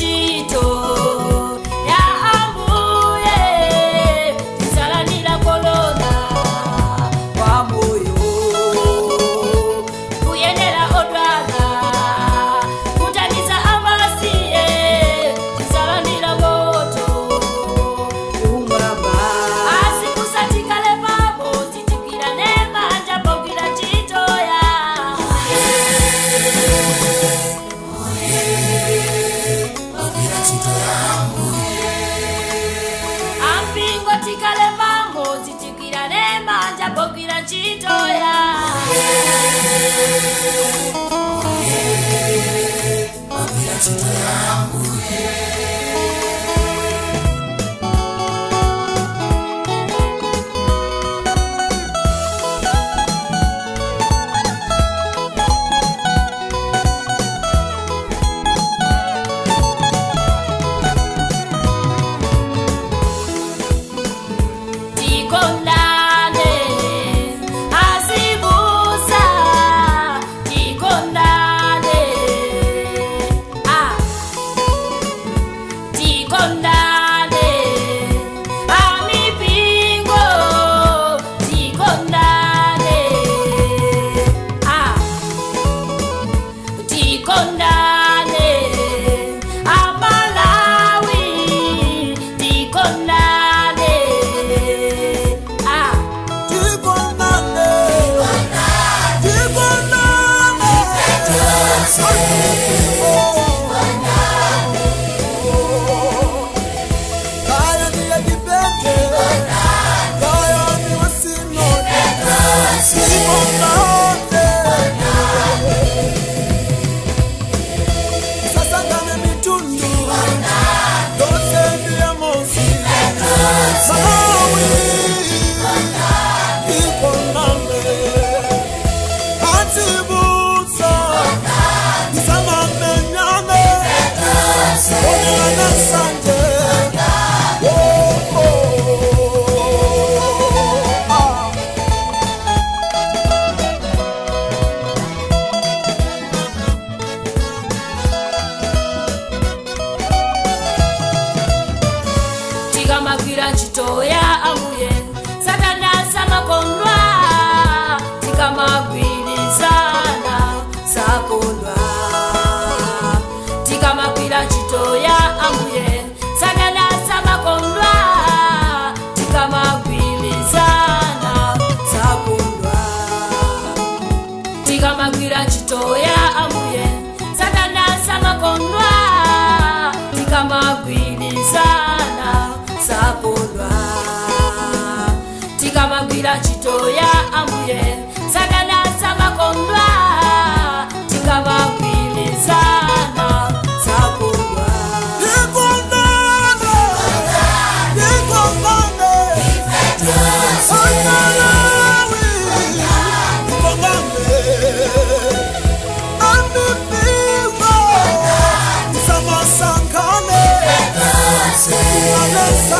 ntchito ya Ambuye tizalandira kolona wa moyo. Kuyendera odwala, kuthandiza amasiye, tizalandira moto kumwamba. Azibusa, tikhale pamodzi, tigwirane manja pogwira ntchito ya Ampingo, tikhale pamodzi, tigwirane manja pogwira ntchito ya Tikondane, azibusa, tikondane, ah, tikondane, amipingo, tikondane, ah, tikondane, Amalawi, tikondane, ah. Tikondane, tikondane, kaya ndiye dibete, kaya ndiwe sinode, tikondane, sasangane mitundu, tose ndiye mosi, Malawi, tikondane, atibusa, isamamenyane, onelana sanje. Oh, oh, ah. Tikamagwira ntchito ya Ambuye, Satana samakondwa. Tikamagwirizana, sakondwa. Tikamagwira ntchito ya Ambuye, Satana samakondwa. Tikamagwirizana, sakondwa. Tikamagwira ntchito ya Ambuye, Satana samakondwa. Tikamagwirizana, sakondwa. Tikamagwira ntchito ya Ambuye, Satana samakondwa. Tikamagwirizana, sakondwa. Tikondane, tikondane, Amalawi, tikondane, amipingo, isamasankane, tikondane.